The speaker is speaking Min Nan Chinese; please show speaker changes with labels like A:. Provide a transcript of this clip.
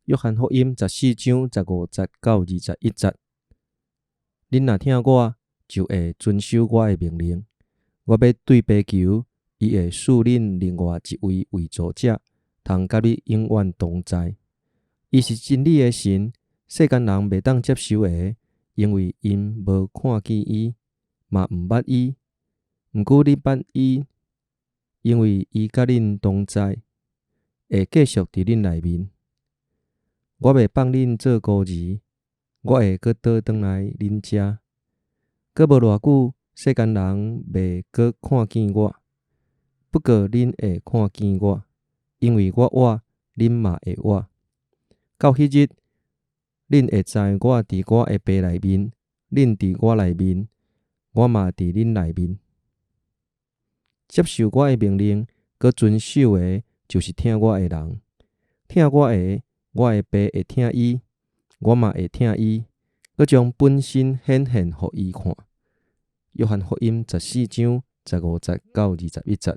A: 約翰福音十四章十五節到二十一節。恁若疼我，就會遵守我的命令。我欲對爸求，伊會賜恁另外一位為助者，通佮恁永遠同在。伊是真理的神，世間人袂當接受的，因為𪜶無看見伊，嘛毋捌伊。毋過恁捌伊，因為伊佮恁同在，會繼續佇恁內面。我袂放恁做孤兒，我會閣倒轉來恁遮。閣無偌久，世間人袂閣看見我，不過恁會看見我，因為我活，恁嘛會活。到彼日，恁會知我佇我的爸內面，恁佇我內面，我嘛佇恁內面。接受我的命令，閣遵守的，就是疼我的人。疼我的，我的爸會疼伊，我嘛會疼伊，閣將本身顯現予伊看。約翰福音十四章十五節到二十一節。